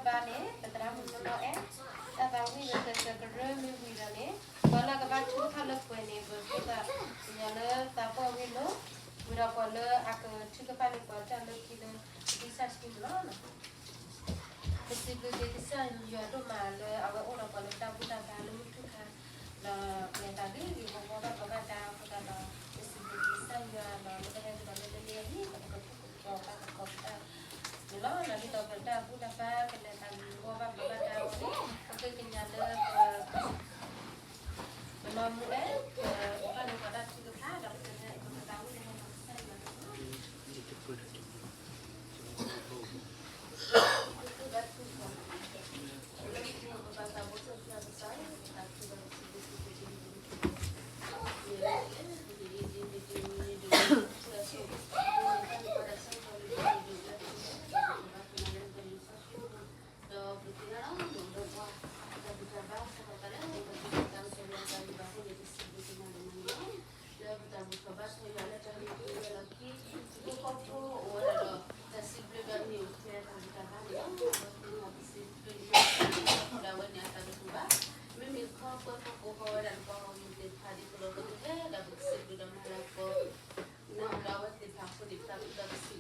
ဘၣ်န့ၣ် ပသရၣ်မုၣ်နီၢ်အဲၣ် တၢ်သးဝံၣ်လၢတၢ်ကရၢမ့ၢ်ဝံၤဒီးန့ၣ် ပှၤလၢကဘၣ်ထုကဖၣ်လၢပှဲၤန့ၣ် ပဃ့သးကညီၤလၢသးပှၢ်ဝ့ၢ်လိၤ ဝံၤဒီးပှၤလၢအကထုကဖၣ်န့ၣ် ပှၤတၢ်လၢခံလၢ ပကစၢ်စံမုၢ်လီၤ. ပစံးဘျုးက့ၤကစၢ်ယွၤဒိၣ်မးလၢအဝဲအိၣ်ဒီးပှၤလၢတၢ်ဘူၣ်တၢ်ဘါလၢမုၢ်ထူၣ်ခါ ဒီးကလဲၤသးဂ့ၤဂ့ၤဝီဝီဘၣ်ကီဘၣ်ဒါအဃိသတးဒီး ပစံးဘျုးက့ၤကစၢ်ယွၤဒီးလၢပဟဲကဒီးလၢလၢန့ၣ်အံၤ ပကဖုၣ်ကိာ်ပာ်သကိးပတၢ်န့ၣ်လီၤ. ဒ်သိးပတၢ်ဘူၣ်တၢ်ဘါကလဲၤသးဂ့ၤဝီဘၣ်ကီဘၣ်ဒါအဂီၢ်န့ၣ် ပဃ့ကညးလၢ ပနီၢ်မူအဲၣ် ပဘၣ်လၢပှၤတၢ်ထုကဖၣ်ဒီးပကလဲၤ ပကသးဝံၣ်လၢဟဲလီၤကစၢ်ယွၤ ဒီးပသ့ၣ်ညါလီၤ ဒီးပှၤ တၢ်ဘူၣ်တၢ်ဘါ စးထီၣ်သးလၢ ပှၤသ့ၣ်ညါတၢ်ကစီၣ်လၢတၢ်ဂံၢ်ဘါအဃိန့ၣ် ပစံးဘျုးက့ၤနၤဒိၣ်မးန့ၣ်လီၤ. လၢပတၢ်ဘူၣ်ထီၣ်ဘါထီၣ်ယွၤလၢတၢ်ဟ့ၣ်ကူၣ်ဝဲလီၢ်ခံ ဟံၣ်ဖိဃီဖိအိၣ်ဝဲဒၣ်ဒီး တၢ်စံးဘျုးဒီးန့ၢ်အိၣ်ဖျဲၣ်တၢ်ဘူၣ်တၢ်ဘါန့ၣ်လီၤ. အဝဲသ့ၣ်ညါပစံးဘျုးက့ၤနၤ ဒ်အဝဲန့ၣ်အတၢ်ကတိၤဘၣ် မ့မ့ၢ်ခီကွဲးဖိကိးဃီဝဲဒၣ်ပှၤဂီၢ်မုၢ်သ့ၣ်တဖၣ် ဒ်သိးဒီးပကဟဲဒီးပကစံးဘျုးဒီးမၤလၤ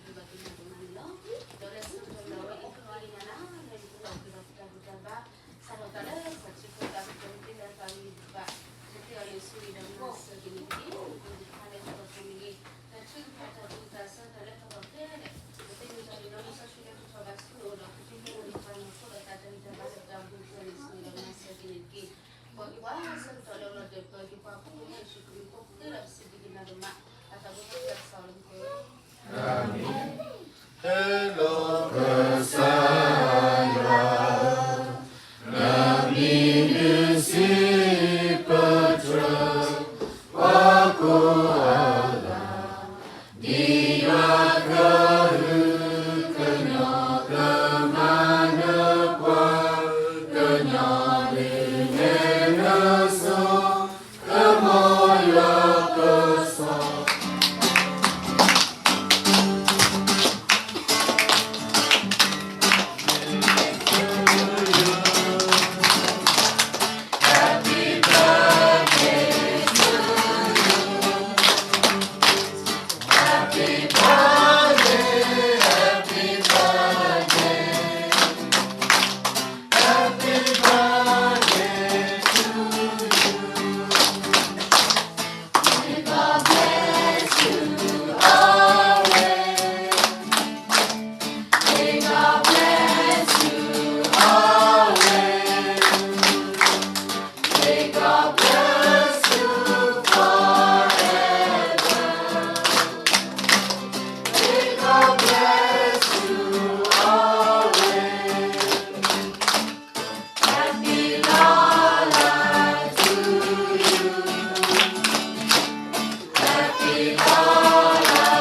ကပီၤ နီၢ်ဒီးအဝဲသ့ၣ်တဖၣ်အဃိန့ၣ် ပသးခုဒီးပစံးဘျုးဘၣ်က့ၤနၤဒိၣ်မးန့ၣ်လီၤ. ဒီးလၢဆၢကတီၢ်ဒီးအဝဲအံၤ ပဃ့ကညးနၤ လၢနကဟ့ၣ်က့ၤဒီးပတၢ်ဘူၣ်တၢ်ဘါ စးထီၣ်သးလၢပှၤထံဖိကီၢ်ဖိ ပသ့ၣ်ညါတၢ်ဂံၢ်ဘါ ပသ့ၣ်ညါလၢဆူန့ၣ်ဒီးမၤစၢၤက့ၤန့ၣ်တက့ၢ်. ပသ့ၣ်ညါလၢတၢ်ကီတၢ်ခဲန့ၣ်ဂ့ၤ တၢ်ထုကဖၣ်တၢ်သူၣ်ကသးဆၢတၢ်လၢတၢ်ကီတၢ်ခဲန့ၣ် ပသ့ၣ်ညါတၢ်လၢလီၤလၢစီဆှံလၢပထီၣ်ဘၣ်ဆူနအိၣ်ဒီး ပသ့ၣ်ညါလၢပှၤနီၢ်ခိဒီးသးတၢ်ဂံၢ်တၢ်ဘါလၢပ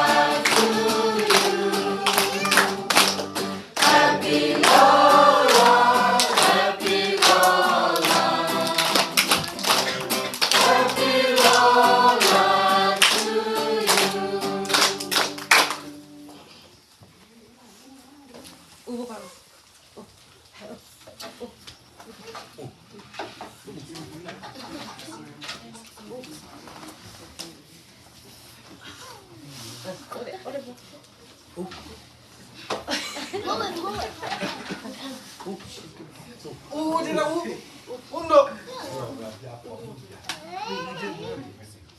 တၢ်ဘူၣ်ထီၣ်န့ၣ်ဆူန့ၣ်ဒီးမၤစၢၤက့ၤန့ၣ်တက့ၢ်. ပှၤကပှၤဆၢကတီၢ်လၢလီၤဒၢးပၢၤက့ၤပှၤဖိလၢယ့ၣ်ၡူးခရံာ်အဃိ ပဃ့ဒီးပစံးဘျုးက့ၤနၤဒိၣ်မး အသးဖိသၣ်ကစၢ်လၢမူခိၣ် ဟဲလီၤကစၢ်ယွၤဧၢ, နမံၤဒုးစံးပတြၢၤ ပှၤကိးဂၤဒဲး, ဒ်ယွၤကဟုကညီၢ်ကမၤနၢၤပှၤ, ကညီလၢနဲနစိ ကမီယွၤကစီၣ်.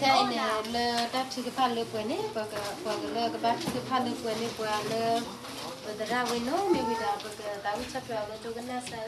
ခဲအံၤန့ၣ် လၢတၢ်ထုကဖၣ်လၢပှဲၤန့ၣ် ပှၤကလၢကဘၣ်ထုကဖၣ်လၢပှဲၤန့ၣ် ပှၤကလၢကဘၣ်ထုကဖၣ်လၢပှဲၤန့ၣ် ပှၤလၢ ပသရၣ်ဝ့ၢ်နိ မ့ၢ်ဝံၤဒီး ပကသးဝံၣ်ဆီၣ်ထွဲအီၤလၢဒိကနၣ်စၢ်ဧၢ.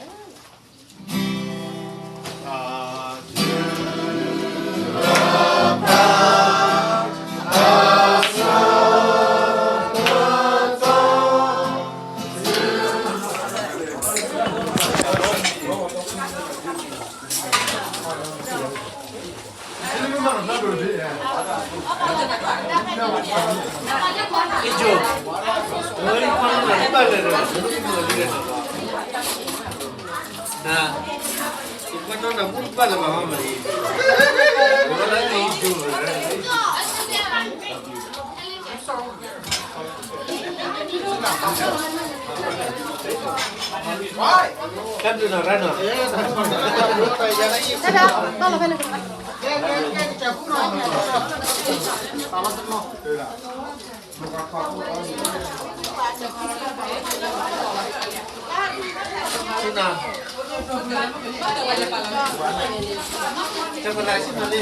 တၢ်ဒုးနီၤရၢနီၤ, တၢ်ဒုးနီၤရၢနီၤ,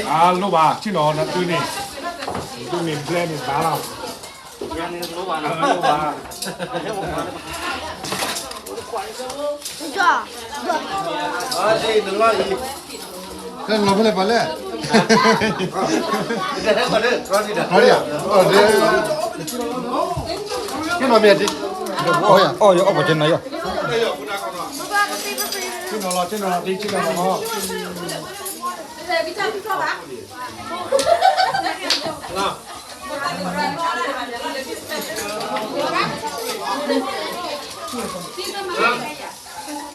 အလိၣ်ဘၣ် ဆ့ၣ်နီၤနသုန့ၣ်, သုန့ၣ်ဘျဲၣ်န့ၣ်ဘၣ်လီၤ, လိၣ်ဘၣ်, နလီၤဖဲလဲၣ်ပှၤလဲၣ်, ဆ့ၣ်နီၤမ့ၢ်တံ, အီၣ်ယအီၣ်ပှၤဆ့ၣ်နီၤယီၢ်, ဆ့ၣ်နီၤလီၤ ဆ့ၣ်နီၤလီၤတံ ဆ့ၣ်နီၤလီၤ,